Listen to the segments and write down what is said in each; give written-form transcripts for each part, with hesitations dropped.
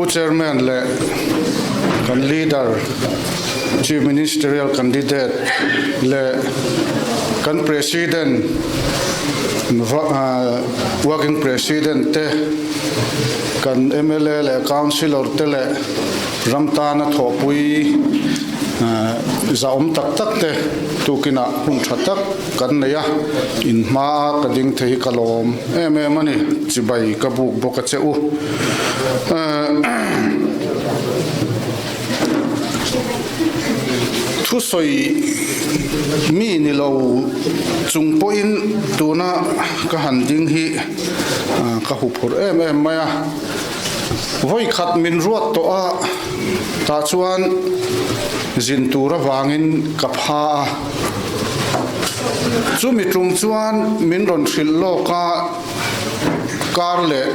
Chairman leh kan Leader, Chief Ministerial Candidate leh kan President, Working President te, kan mla leh Councillor te leh ram tana thawhpui zahawm tak tak te tukinah hun tha tak kan nei a, in hmaa ka ding thei hi ka lawm em em a ni, chibai ka buk bawk a che u. Thusawi mi ni lo chung pawhin tuna ka han ding hi ka huphurh em em mai a, vawi khat min ruat tawh a, tah chuan zin tur avangin ka pha a, chumi tum chuan min rawn hrilh lawk a, kar leh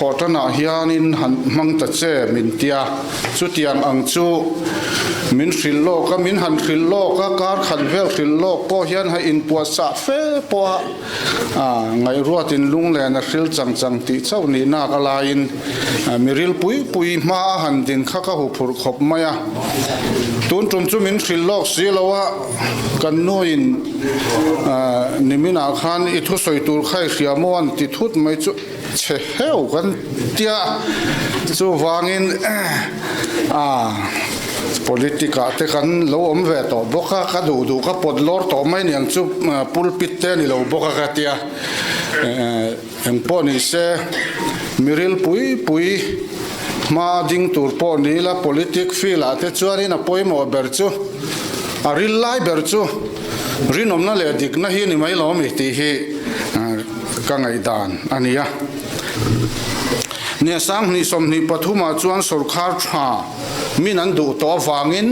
Thawhtanah hianin han hmang ta che min tia, chutiang ang chu min hrilh lawk a, min han hrilh lawk a, kar khat vel hrilh lawk pawh hian ha inpuahchah fe pawh a ngaihruatin lunglen a hril chang chang tih chauh nih nak a laiin mi ril pui pui hma a han din kha ka huphurh khawp mai a. Tun tum chu min hrilh lawk si lo a, kan nuin niminah khan i thusawi tur kha i hria maw an ti thut mai chu. Chhe heu kan tia chuvangin a politic ah te kan lo awm ve tawh bawk a ka duh duh ka pawt lawr tawh mai niang chu pulpit te a ni lo bawk a ka tia engpawh ni se miril pui pui hma ding tur pawh ni ila politic field ah te chuanin a pawimawh ber chu a ril lai ber chu rinawmna leh dikna hi a ni mai lo a mi tih hi. Ka ngaihdan a ni a. Nia 20 23 ah chuan sawrkhar tha min an duh tawh avangin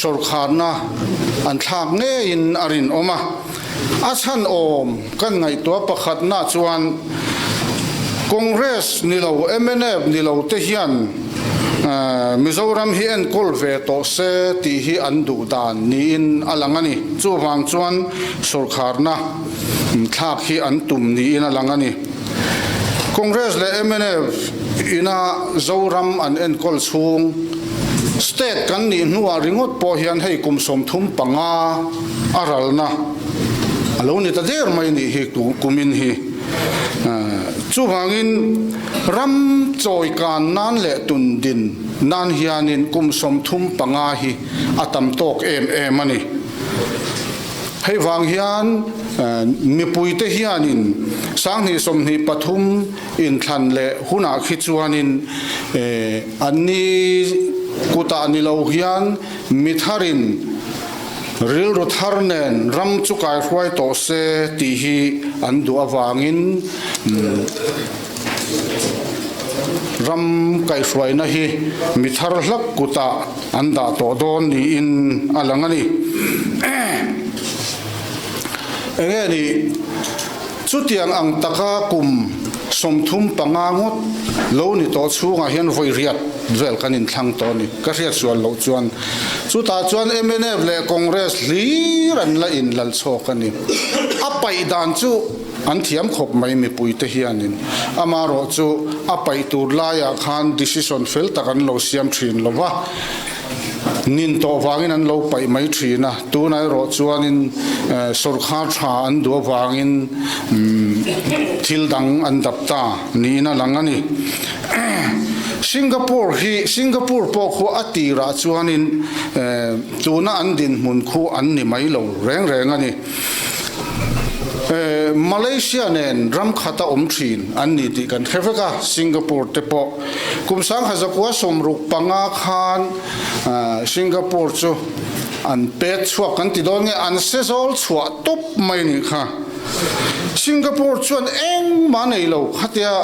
sawrkharna an thlak ngeiin a rinawm a. A chhan awm kan ngaihtuah pakhatna chuan Congress ni lo mnf ni lo te hian Mizoram hi enkawl ve tawh se tih hi an duh dan niin a lang a ni. Chuvang chuan sawrkharna thlak hi an tum niin a lang a ni. Congress leh mnf ina Zoram an enkawl chhung state kan nih hnuah ringawt pawh hian hei kum 35 a ralna a lo ni ta der mai nih hi kumin hi. Chuvangin ram chawi kan nan leh tun din nan hianin kum 35 hi a tam tawk em em a ni. Hei vang hian mipuite hianin 2023 inthlan leh hunah khi chuanin anni kutah ni lo hian mi tharin rilru thar nen ram chu kaihruai tawh se tih hi an duh avangin ram kaihhruaina hi mi thar hlak kutah an dah tawh dawn niin a lang a ni. Enge ni chutiang ang taka kum 35 ngawt lo ni tawh chhungah hian vawi riat vel kan inthlang tawh a ni. Ka hriat sual loh chuan chutah chuan mnf leh Congress hlir an la inlal chhawk a ni. A paih dan chu an thiam khawp mai mipuite hianin amarawh chu a paih tur laiah khan decision fel tak an lo siam thin lo va, nin tawh vangin an lo paih mai thin a, tunah erawh chuanin sawrkhar tha an duh avangin thil dang an dap ta niin a lang a ni. Singapore hi Singapore pawh khu a tirah chuanin tuna an dinhmun khu an ni mai lo reng reng a ni. Malaysia nen ram khata awm thin an ni tih kan hre vek a, Singapore te pawh kum 1965 khan Singapore chu an pek chhuak kan ti dawn nge an sezawl chhuah tawp mai nih kha. Singapore chuan engmah nei lo khatia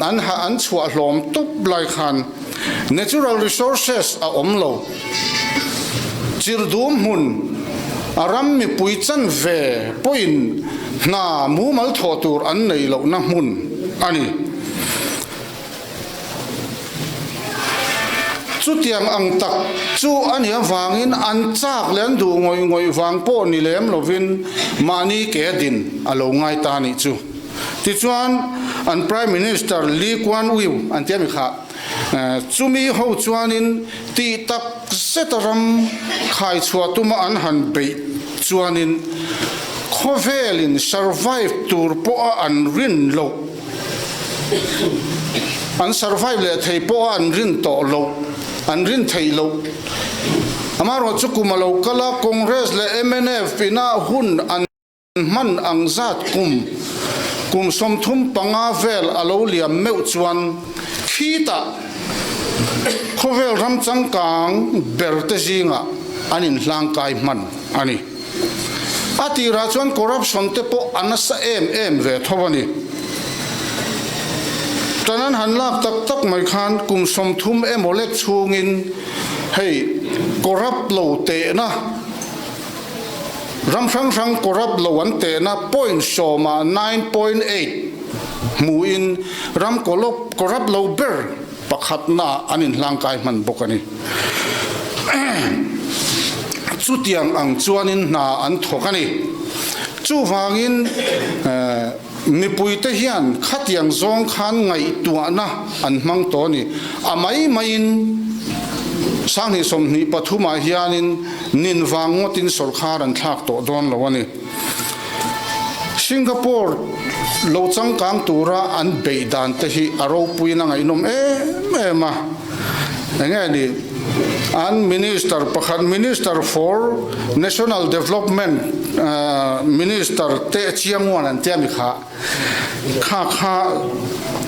an an chhuah hlawm tawp lai khan natural resources a awm lo. Chirdum hmun a ram mipui chan ve pawhin hna mumal thawh tur an nei lohna hmun a ni. Chutiang ang tak chu a nih avangin an chak leh an duh ngawih ngawih vang pawh ni lem lovin mahni ke din a lo ngai ta nih chu. Tichuan an Prime Minister Lee Kuan Yew an tia mi kha chumi ho chuanin tih tak zeta ram khai chhuah tuma an han beih chuanin khawvelin survive tur pawha an rin loh an survive leh thei pawha an rin tawh loh an rin theih loh. Amaherawhchu kum a lo kal a, Congress leh mnf ina hun an hman ang zat kum kum 35 vel a lo liam meuh chuan khitah khawvel ram changkang ber te zingah an inhlangkai hman a ni. A tirah chuan corruption te pawh a nasa em em ve tho a ni. Tan an han lak tak tak mai khan kum 30 emaw lek chhungin hei corrupt lo tehna, ram hrang hrang corrupt lo an tehna point sawmah 9.8 hmuin ram corrupt lo ber pakhatna an inhlangkai hman bawk a ni. Chutiang ang chuanin hna an thawk a ni. Chuvangin mipuite hian khatiang zawng khan ngaihtuahna an hmang tawh a ni. A mai maiin 2023 ah hianin nin vang ngawtin sawrkhar an thlak tawh dawn lo a ni. Singapore lo changkang tura an beih dan te hi a ropuiin a ngaihnawm em em a. Enge ni an Minister pakhat Minister for National Development Minister te Chiangwan an tia mi kha kha kha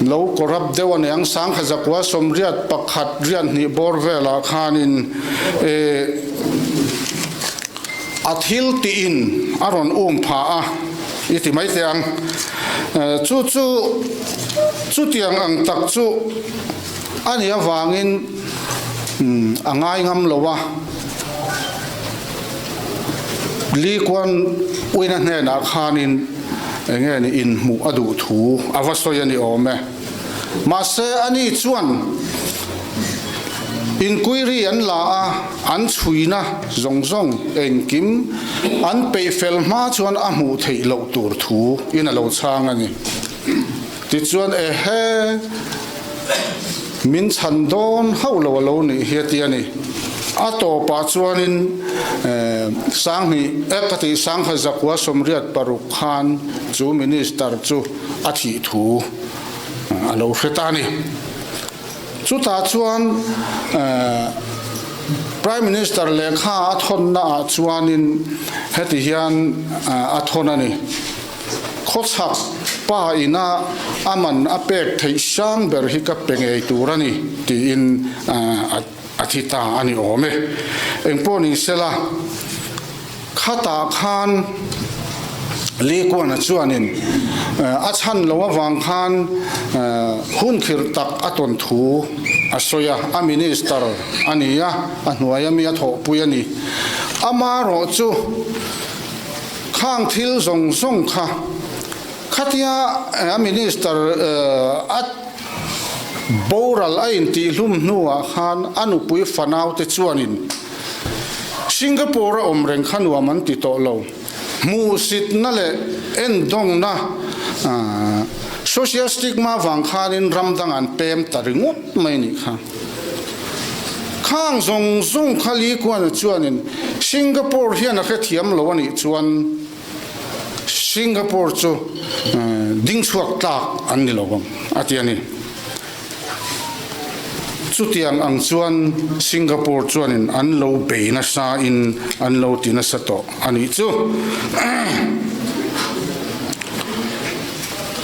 lo corrupt deuh a niang 1981 riat hnih bawr velah khanin A thil tiin a rawn um pha a, i ti mai teh ang. Chu chu chutiang ang tak chu a nih avangin a ngai ngam lo a. Lee Kuan Uina hnenah khanin eng nge ni inhmuh a duh thu a va sawi a ni awm e. Mahse ani chuan inquiry an la a. An chhuina zawng zawng engkim an peih fel hma chuan a hmuh theih loh tur thu in a lo chhang a ni. Tichuan ehe, min chhan dawn hauh lo a lo nih hi a ti a ni. A tawpah chuanin 2000 ek a tih 1986 khan chu Minister chu a thih thu a lo hre ta a ni. Chutah chuan Prime Minister lehkha a thawnna ah chuanin heti hian a thawn a ni. Khawchhak pa ina a man a pek theih sang ber hi ka pe ngei tur a ni tiin a thi ta a ni awm e. Engpawh ni sela. Khatah khan Lee Kuan-a chuanin a chhan lo avang khan hun khirh tak a tawn thu a sawi a, a minister a ni a, a hnuaia mi a thawhpui a ni. Amaherawh chu khang thil zawng zawng kha khatia a minister a boral a intihhlum hnuah khan a nupui fanaute chuanin Singapore a awm reng kha nuam an ti tawh lo. Hmuhsitna leh endawngna social stigma vang khanin ram dang an pem ta ringawt mai nih kha. Khang zawng zawng kha Lee Kuan-a chuanin Singapore hian a hrethiam lo a nih chuan Singapore chu dingchhuak tlak an ni lo ang a ti a ni. Chutiang ang chuan Singapore chuanin an lo bei nasa in an lo ti nasa tawh a nih chu.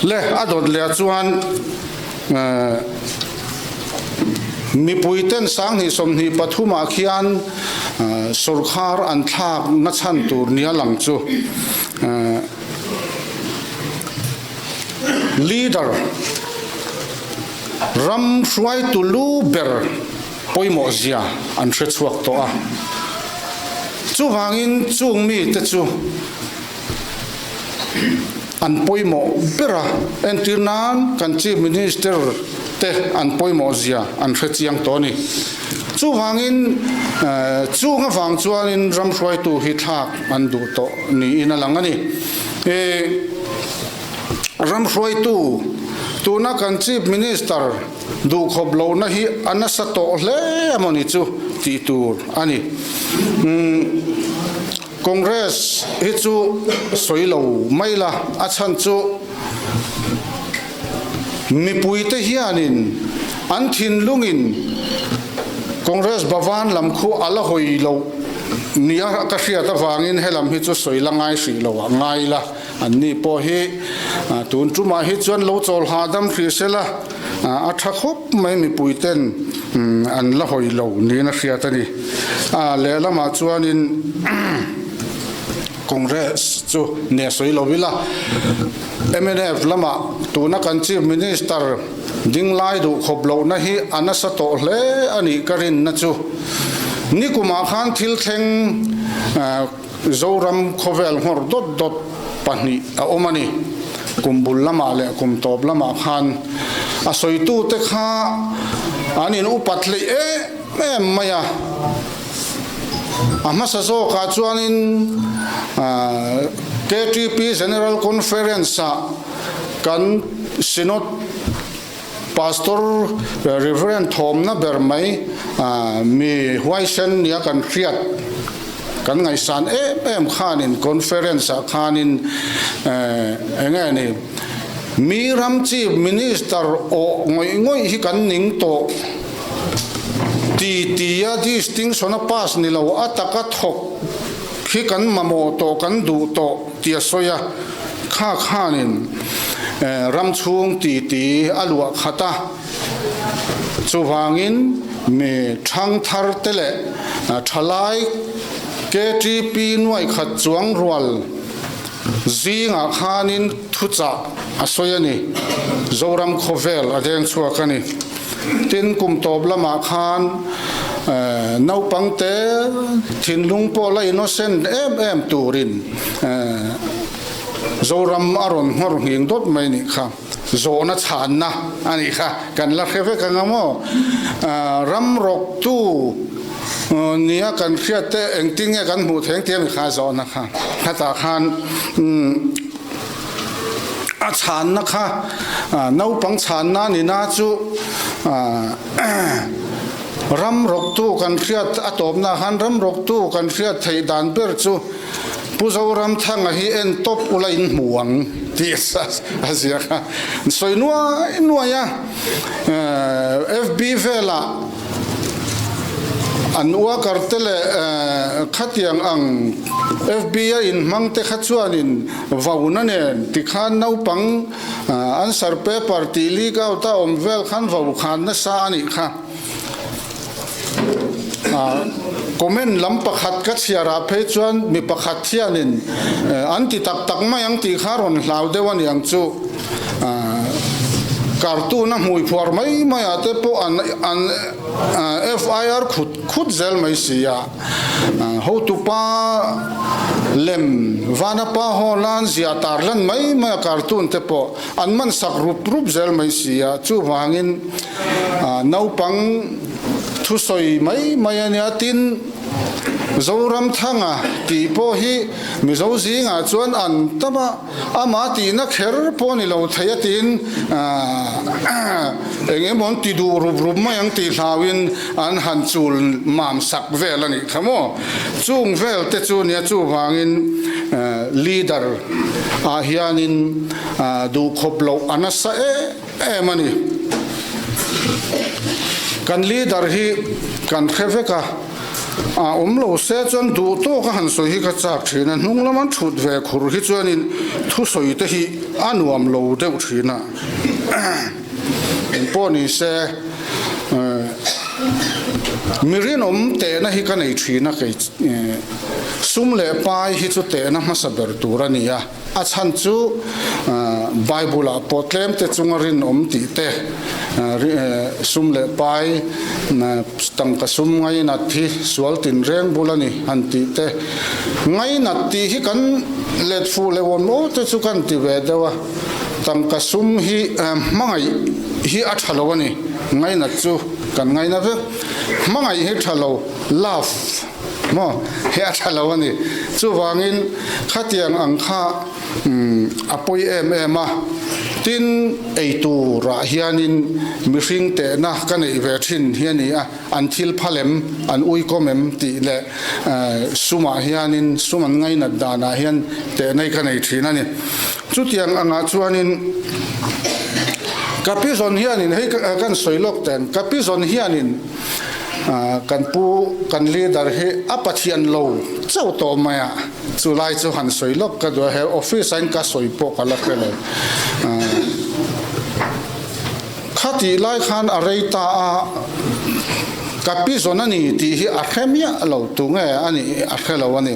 Le a dawt leh chuan mipui ten 2023 ah khian sawrkhar an thlak na chhan tur nia lang chu Leader, ram hruaitu lu ber pawimawh zia an hre chhuak tawh a. Chuvangin chung mite chu an pawimawh ber a, entir nan kan Chief Minister te an pawimawh zia an hre chiang tawh a ni. Chuvangin chung avang chuanin ram hruaitu hi thlak an duh tawh niin a lang a ni. Ram hruaitu, tuna kan Chief Minister duhkhawp lohna hi a nasa tawh hle emaw ni chu tih tur a ni. Congress hi chu sawi lo mai la, a chhan chu mipuite hianin an thinlungin Congress Bhavan lam khu a la hawi loh nia ka hriat avangin helam hi chu sawi la ngai hrih lo ah ngai la. Anni pawh hi tun tumah hi chuan lo chawl hahdam hrih sela a tha khawp mai mipui ten an la hawi lo niin a hriat a ni. Lehlamah chuanin Congress chu nia sawi lo ila mnf lamah tuna kan Chief Minister ding lai duh khawp lohna hi a nasa tawh hle a nih ka rinna chu nikumah khan thil thleng Zoram khawvel nghawr dawt dawt pahnih a awm a ni. Kum bul lamah leh kum tawp lamah khan a sawitute kha an in upat hleih em em mai a. A hmasa zawkah chuanin KTP General Conference-ah kan Synod Pastor Reverend thawmna ber mai mi huaisen nia kan hriat kan ngaihsan em em khanin conference ah khanin enge ni mi ram chief minister awh ngawih ngawih hi kan ning tawh ti tia distinction a pass ni lo a taka thawk hi kan mamawh tawh kan duh tawh tia sawi a. Kha khanin ram chhung titi a luah khat a, chuvangin mi thangthar te leh thalai KTP nuaikhat chuang rual zingah khanin thuchah a sawi a ni. Zoram khawvel a deng chhuak a ni. Tin, kum tawp lamah khan naupangte thinlung pawh la innocent em em turin Zoram a rawn nghawr nghing dawt mai nih kha. Zawhna chhanna a nih kha. Kan la hre vek ang a maw? Ram rawktu nia kan hriat te engtin nge kan hmuh theng tia mi kha zawhna kha. Khatah khan a chhanna kha naupang chhanna ni na chu ram rawktu kan hriat a tawpna khan ram rawktu kan hriat theih dan ber chu Pu Zoramthanga hi en tawp ula in hmu ang tih a ziak a, sawi nuai nuai a, FB velah an worker te leh khatiang ang FB a inhmang te kha chuanin vauna nen tikhan naupang answer paper tih leak out a awm vel khan vau khan nasa a nih kha. Comment lam pakhat ka chhiar ah phei chuan mi pakhat hianin an ti tak tak mai ang tih kha rawn hlau deuh a niang chu. Cartoon a hmui phuar mai mai ah te pawh an an FIR khut khut zel mai si a. Hotupa lem Vanapa Hall-a an ziah tar lan mai mai a cartoon te pawh an man sak rup rup zel mai si a. Chuvangin naupang thusawi mai mai a nia tin Zoramthanga tih pawh hi Mizo zingah chuan an tam a, amah tihna kher pawh a ni lo thei a tiin eng emaw an ti duh rup rup mai ang tih hlauin an han chul mam sak vel a nih kha maw. Chung vel te chu nia chuvangin leader ah hianin duhkhawp loh a nasa em em a ni. Kan leader hi kan hre vek a, a awm lo se chuan duh tawk a han sawi hi ka chak thin a, hnung lama thut ve khur hi chuanin thusawi te hi a nuam lo deuh thin a. Engpawh ni se mi rinawm tehna hi ka nei thin a, kei sum leh pai hi chu tehna hmasa ber tur a ni a. A chhan chu Bible-ah pawh tlemte chunga rinawm tih te, sum leh pai tangka sum ngainat hi sual tinreng bul a ni han tih te, ngainat tih hi kan let fuh leh awm aw te chu kan ti ve deuh a, tangka sum hi hmangaih hi a tha lo a ni, ngainat chu kan ngaina vek, hmangaih hi tha lo, love. Maw? Hi a tha lo a ni. Chuvangin khatiang ang kha a pawi em em a. Tin, ei turah hianin mihring tehna ka neih ve thin hi a ni a, an thil phal em, an uikawm em tih leh sumah hianin sum an ngainat danah hian tehna hi ka nei thin a ni. Chutiang angah chuanin ka pi zawn hianin hei kan sawi lawk teng, ka pi zawn hianin kan pu kan leader hi a Pathian lo chauh tawh mai a, chu lai chu han sawi lawk ka duh a, he office ah hian ka sawi pawh ka la hre lo. Khatih lai khan a rei ta a, ka pi zawn a ni tih hi a hre miah lo, tunge a nih a hre lo a ni.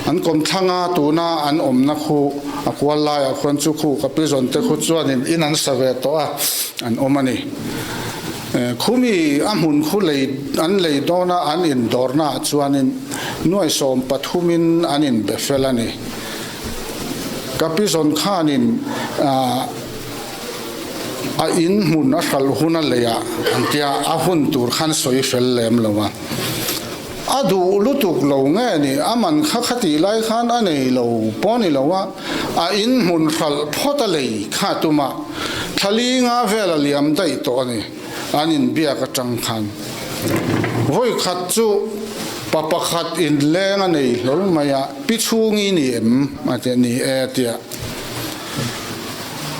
An kawmthlang a, tuna an awmna khu a kual laiah khuan chu khu ka pi zawn te khu chuanin in an sa ve tawh a, an awm a ni. Khumi a hmun khu lei an lei dawn a, an indawrnaah chuanin nuai sawm pathumin an inbe fel a ni. Ka pi zawn khanin A in hmun a hralh hun a lei ah an tia a hun tur khan sawi fel lem lo a. A duh lutuk lo nge ni a man kha kha tih lai khan a nei lo pawh ni lo a, a in hmun hralh phawt a lei kha tum a, thla li nga vel a liam daih tawh a ni an inbiak atang khan. Vawi khat chu pa pakhat inleng a nei hlawl mai a, pi chhungi ni em a tia ni e a tia.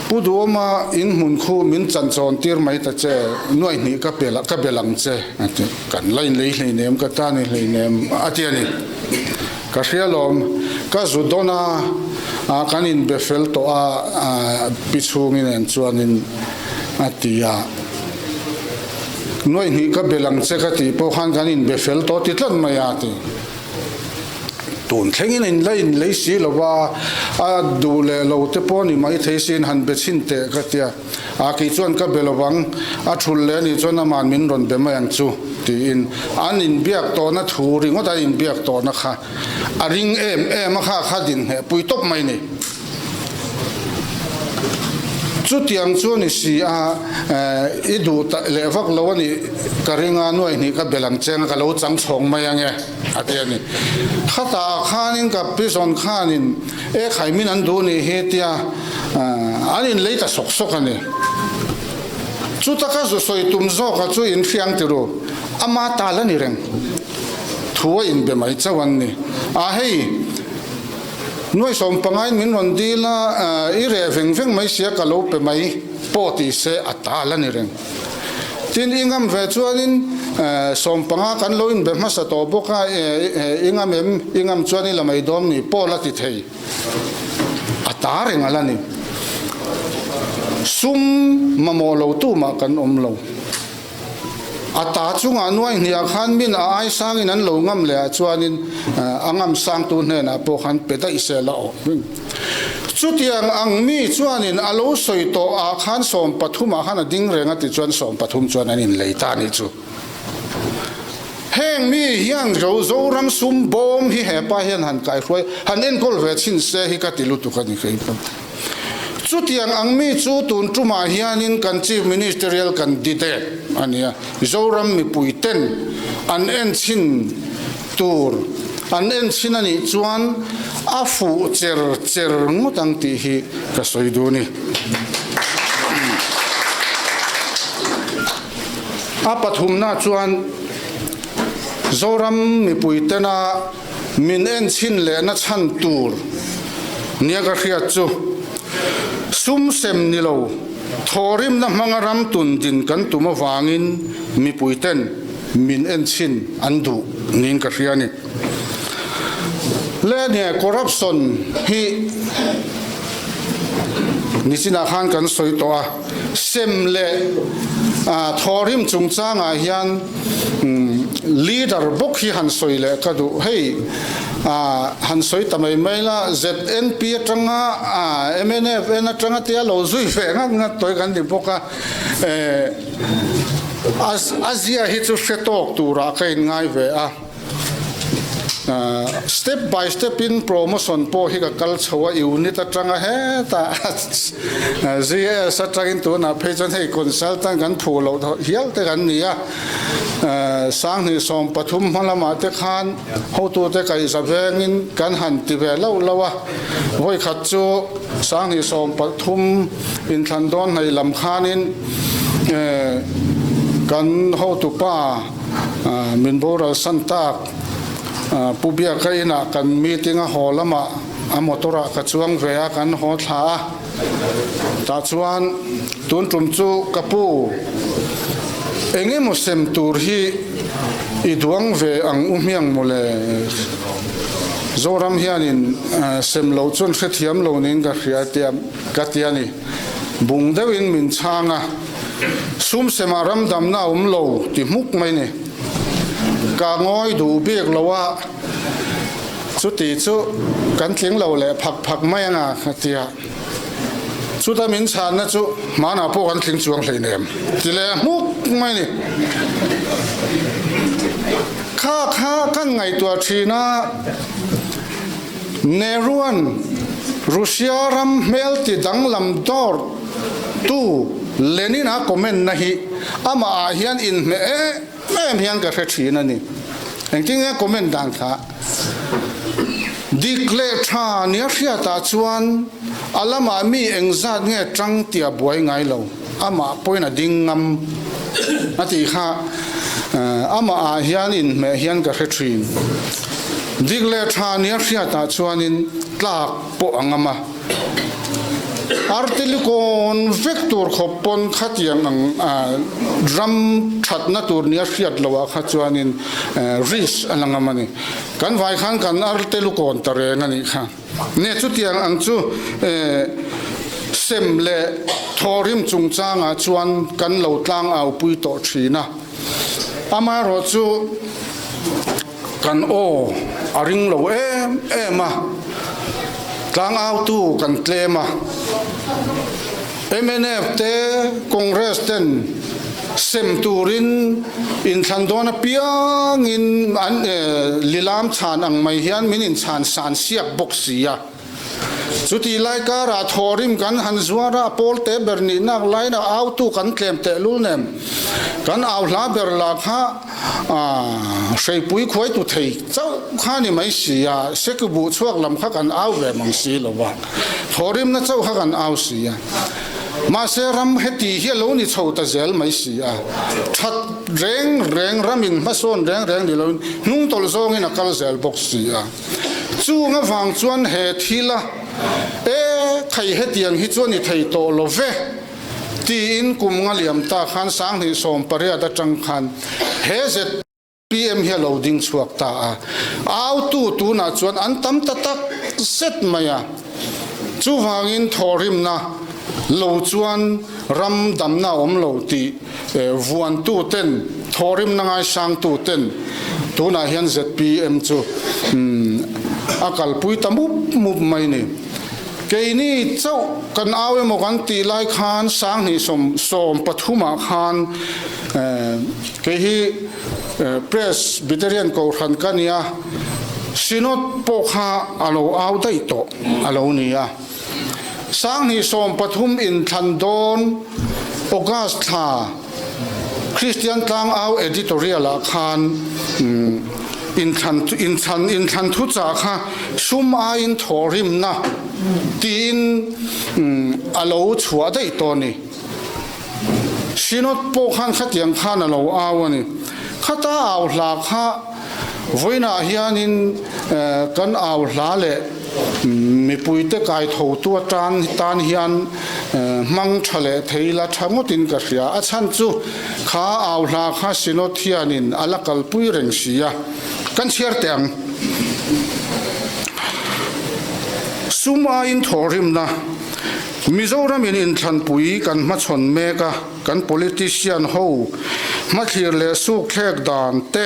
Pu Duhawma in hmun khu min chanchawn tir mai ta che, nuaih hnih ka pel ka bel ang che a ti. Kan la inlei hleinem, ka tan i hleinem a ti a ni. Ka hria lawm, ka zu dawn a, a kan inbe fel tawh a, pi chhungin nen chuanin a ti a. Nuaih hnih ka bel ang che ka tih pawh khan kan inbe fel tawh ti tlat mai a ti. Tun thlengin in la inlei si lo va, a duh leh lo te pawh ni mai thei sin han be chhin teh ka tia. A kei chuan ka be lo vang, a thul leh anih chuan aman min rawn be mai ang chu tiin an inbiak tawhna thu ringawt an inbiak tawhna kha a ring em em a kha kha dinhmeh pui tawp mai ni. Chutiang chu a ni si a, i duh leh vak lo a nih ka ring a, nuaih hnih ka bel ang cheng a, ka lo chang chhawng mai ang e. A ti a ni. Khatah khanin ka prison khanin e khai min an duh nih hi tia an in lei ta sawk sawk a ni. Chuta ka zu sawi tum zawka chu in hriang ti ru, ama tal a ni reng. Thu a inbe mai chauh an ni. A hei, nuai sawm pangain min rawn dil a, i reh veng veng mai sia ka lo pe mai pawh ti se a tal a ni reng. Tin, i ngam ve chuanin sawmpanga kan lo inbe hmasa tawh bawk a, i ngam em? I ngam chuan i la mai dawn ni? Paul a ti thei. A ta reng a la ni. Sum mamawh lo tumah kan awm lo. A ta chungah nuai hniah khan min a ai sangin an lo ngam leh ah chuanin a ngam sangtu hnenah pawh khan pe daih se la awh. Chutiang ang mi chuanin a lo sawi tawh ah khan 13 ah khan a ding reng a ti chuan 13 chuan an inlei ta a nih chu. Heng mi hian ro Zoram sum bawm hi hepa hian han kaihruai han enkawl ve chhin se hi ka ti lutuk a ni kei pawh. Chutiang ang mi chu tun tumah hianin kan Chief Ministerial candidate a ni a, Zoram mipui ten an en chhin tur an en chhin a nih chuan a fuh cher cher ngawt ang tih hi ka sawi duh a ni. A pathumna chuan Zoram mipui tena min en chhin lehna chhan tur nia ka hriat chu sum sem ni lo thawhrimna hmanga ram tun din kan tum avangin mipui ten Min en chhin an duh niin ka hria a ni. Le nia corruption hi nichinah khan kan sawi tawh a, sem leh thawhrim chungchangah hian leader bawk hi han sawi leh ka duh. Hei han sawi ta mai mai la, ZNP atanga mnf en atanga tia lo zui ve ngat ngat tawh hi kan ni bawk a. A zia hi chu hre tawk turah ka inngai ve a. Step by step in promotion pawh hi ka kal chho a, unit atanga hetah GS atangin tunah phei chuan hei consultant kan phu loh hial te kan ni a. 2013 hma lamah te khan hotute kaihza vengin kan han ti ve loh loh a, vawikhat chu 2013 inthlan dawn hnaih lam khanin kan hotupa min boral san tak Pu Biaka inah kan meeting a haw lamah a motor ah ka chuang ve a, kan haw thla a. Tah chuan tun tum chu ka pu eng emaw sem tur hi i duang ve ang u hmiang mawle. Zoram hianin sem loh chuan hrethiam lo niin ka hria tia ka ti a ni. Bung deuhin min chhang a, sum semah ram damna a awm lo ti hmuk mai ni. Ka ngawi duh bik lo a. Chuti chu kan tling lo leh phak phak mai anga ka ti a, chuta min chhanna chu hmanah pawh kan tling chuang hleinem ti leh hmuk mai ni. Kha kha kan ngaihtuah thin a, Nehruan Russia ram hmel ti danglam dawr tu Lenin-a comment na hi amah ah hian inhmeh em em hian ka hre thin a ni. Engtin nge comment dan kha? Dik leh tha nia hriatah chuan a lamah mi engzat nge tang tia buai ngai lo, amah pawhin a ding ngam a tih kha amah ah hian inhmeh hian ka hre thin. Dik leh tha nia hriatah chuanin tlak pawh a ngam a. Artilikawn vek tur khawp pawn khatiang ang ram thatna tur nia hriat loh ah kha chuanin risk a la ngam a ni. Kan vai khan kan artilukawn ta reng a nih kha. Nge chutiang ang chu sem leh thawhrim chungchangah chuan kan lo tlang au pui tawh thin a. Amaherawhchu Kan aw a ring lo em em a, tlangautu kan tlem a. Mnf te Congress ten sem turin inthlan dawn apiangin an lilam chhan ang mai hian min inchhan san siak bawk si a. Chutih lai karah thawhrim kan han zuar a, pawl te ber nihnak laiin a autu kan tlem tehlul nen kan au hla ber lah kha hreipui khuaitu thei chauh kha ni mai si a, sekibuh chhuak lam kha kan au ve mang si lo va, thawhrimna chauh kha kan au si a. Mahse ram heti hi a lo ni chho ta zel mai si a, that reng reng ramin hmasawn reng reng ni loin hnungtawlh zawngin a kal zel bawk si a. Chung avang chuan he thil a, E, thei hetiang hi chuan i thei tawh lo ve, tiin kum nga liam ta khan 2018 atang khan he zpm hi a lo ding chhuak ta a. Autu tunah chuan an tam ta tak zet mai a. Chuvangin thawhrimna lo chuan ram damna a awm lo tih vuantu ten, thawhrimna ngaisangtu ten tunah hian zpm chu a kalpui ta mup mup mai ni. Keini chauh kan au emaw kan tih lai khan 2013 ah khan kei hi Presbyterian Kohhran ka nia, Synod pawh kha a lo au daih tawh a lo ni a. 2013 inthlan dawn August thla Kristian Tlangau Editorial ah khan inthlan inthlan inthlan thuchah kha sum aiin thawhrimna tiin a lo chhuah daih tawh a ni. Synod pawh khan khatiang khan a lo au a ni. Khata au hla kha vawiinah hianin kan au hla leh mipuite kaithotu atan tan hian hmang tha leh thei la tha ngawtin ka hria. A chhan chu kha au hla kha Synod hianin a la kalpui reng si a, kan chhiar teh ang. Sum aiin thawhrimna. Mizoramin inthlanpui kan hmachhawn mek a, kan politician ho hmathlir leh sukthlek dan te,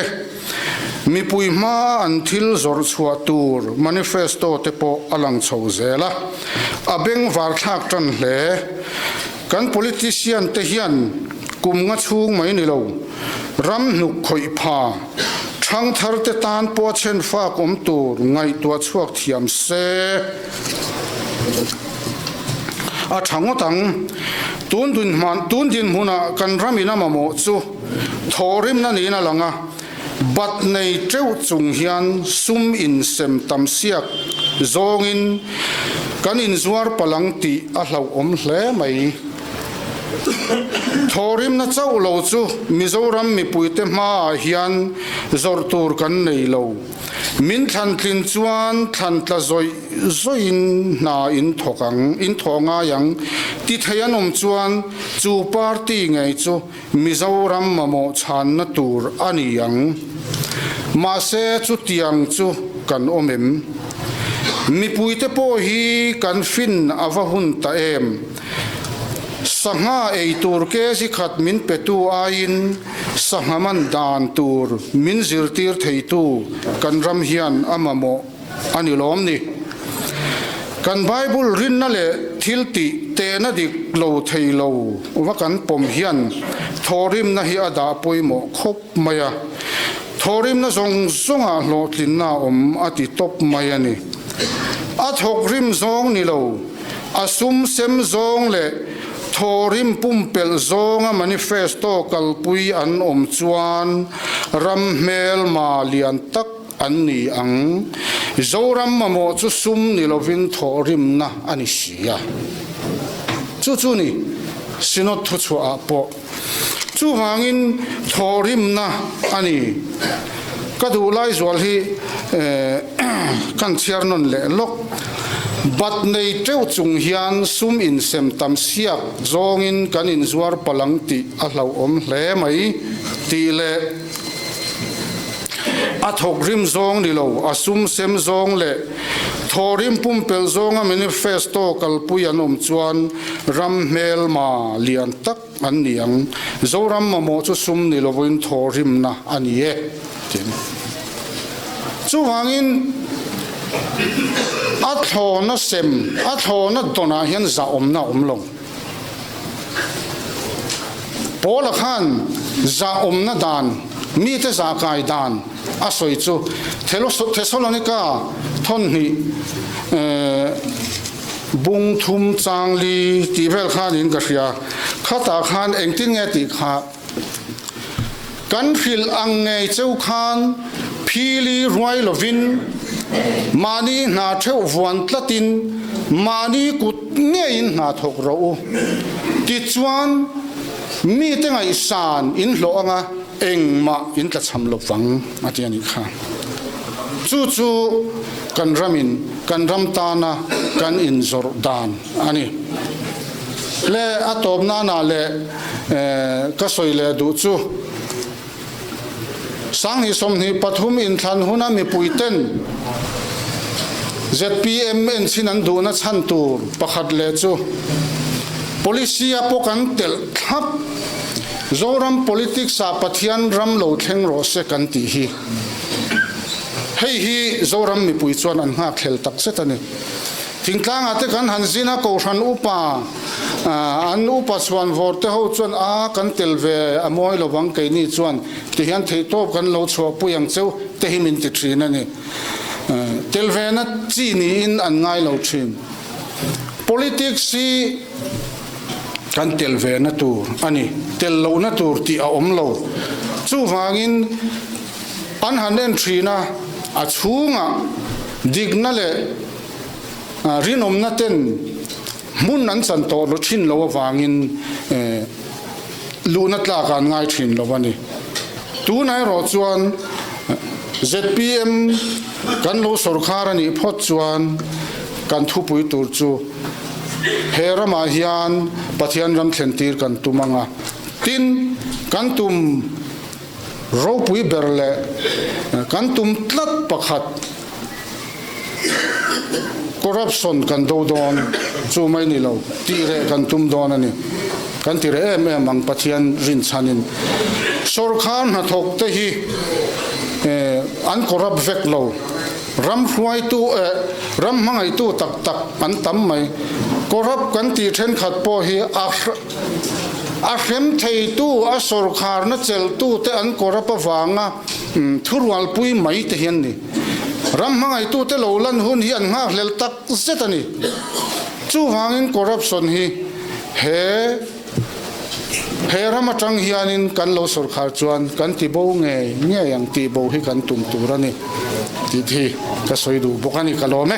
mipui hmaa an thil zawrh chhuah tur manifesto te pawh a lang chho zel a, a bengvarthlak tan hle. Kan politician te hian kum nga chhung mai ni lo, ram hnuk khawih pha. Ṭhangtharte tan pawh a chhenfak awm tur ngaihtuah chhuak thiam se a ṭha ngawt ang. Tun tun dinhmunah kan ramin a mamawh chu thawhrimna niin a lang a, bat nei teuh chung hian sum insem tam siak zawngin kan inzuar palh ang tih a hlauhawm hle mai. Thawhrimna chauh lo chu Mizoram mipuite hmaah hian zawrh tur kan nei lo. Min thlan tlin chuan thlan tla zawih zawihin hna in thawk ang, in thawh ngai ang ti thei an awm chuan chu party ngei chu Mizoram mamawh chhanna tur a ni ang. Mahse chutiang chu kan awm em? Mipuite pawh hi kan fin a va hun ta em? Sangha ei tur kg khat min petu aiin sangha man dan tur min zirtir theitu kan ram hian a mamawh a ni lawm ni. Kan Bible rinna leh thil tih tehna dik lo thei lo va kan pawm hian thawhrimna hi a dah pawimawh khawp mai a. Thawhrimna zawng zawngah hlawhtlinna a awm a ti tawp mai a ni. A thawkrim zawng ni lo. A sum sem zawng leh thawhrim pumpelh zawnga manifesto kalpui an awm chuan ram hmelma lian tak an ni ang. Zoram mamawh chu sum ni lovin thawhrimna a ni si a. Chu chu ni Synod thuchhuahah pawh chuvangin thawhrimna a ni. Ka duh lai zual hi kan chhiar nawn leh lawk. Bat nei teuh chung hian sum insem tam siak zawngin kan inzuar palang tih a hlauhawm hle mai tih leh a thawk rim zawng ni lo, a sum sem zawng leh thaw rim pumpelh zawnga manifesto kalpui an awm chuan ram hmelma lian tak an ni ang. Zoram mamawh chu sum ni lovin thaw rimna a ni e, tiin. Chuvangin a thlawna sem, a thlawna dawnah hian zahawmna a awm lo. Paula khan zahawmna dan, mite zahkai dan a sawi chu Thesalonika thawnhnih bung thum chang li tih vel khanin ka hria. Khatah khan engtin nge tih kha kan hrilh ang ngei cheu khan phili ruai lovin mahni hna theuh vuan tlatin mahni kut ngeiin hna thawk rawh u. Tichuan mite ngaihsan in hlawh anga engmah in tlachham lo vang a ti a nih kha. Chu chu kan ramin kan ram tana kan inzawrh dan a ni. Le a tawp nana leh ka sawi leh duh chu 2023 inthlan huna mipuiten zpm enchin an duhna chhan tur pakhat leh chu policy a pawh kan telh thlap Zoram politics ah Pathian ram lo thleng rawh se kan tih hi. Hei hi Zoram mipui chuan an nghakhlel takzet a ni. Thingtlangah te kan han zin a, Kohhran upa an upa chhuan vawr te ho chuan a kan tel ve a mawi lo vang keini chuan ti hian theihtawp kan lo chhuahpui ang cheu te hi min ti thin a ni. Tel ve na chi niin an ngai lo thin. Politics hi kan tel ve na tur a ni, tel lohna tur tih a awm lo. Chuvangin an han en thin a, a chhungah dikna leh rinawmna ten hmun an chan tawh lo thin lo avangin luhna tlak an ngai thin lo a ni. Tunah erawh chuan zpm kan lo sawrkhar a nih phawt chuan kan thupui tur chu he ramah hian Pathian ram thlen tir kan tum ang a, tin kan tum ropui ber leh kan tum tlat pakhat Corruption kan do dawn chu mai ni lo, tih reh kan tum dawn a ni. Kan ti reh em em ang Pathian rinchhanin. Sorkar hnathawk te hi an corrupt vek lo. Ram hruaitu eh ram hmangaihtu tak tak an tam mai. Corrupt kan tih thenkhat pawh hi a a hrem theitu a sorkarna chelhtu te an corrupt avanga. Thurualpui mai te hian ni. Ram hmangaihtute lo lan hun hi an nghakhlel tak zet a ni. Chuvangin corruption hi he he ram atang hianin kan lo sawrkhar chuan kan ti bo ngei ngei ang tih bo hi kan tum tur a ni tih hi ka sawi duh bawk a ni ka lawm e.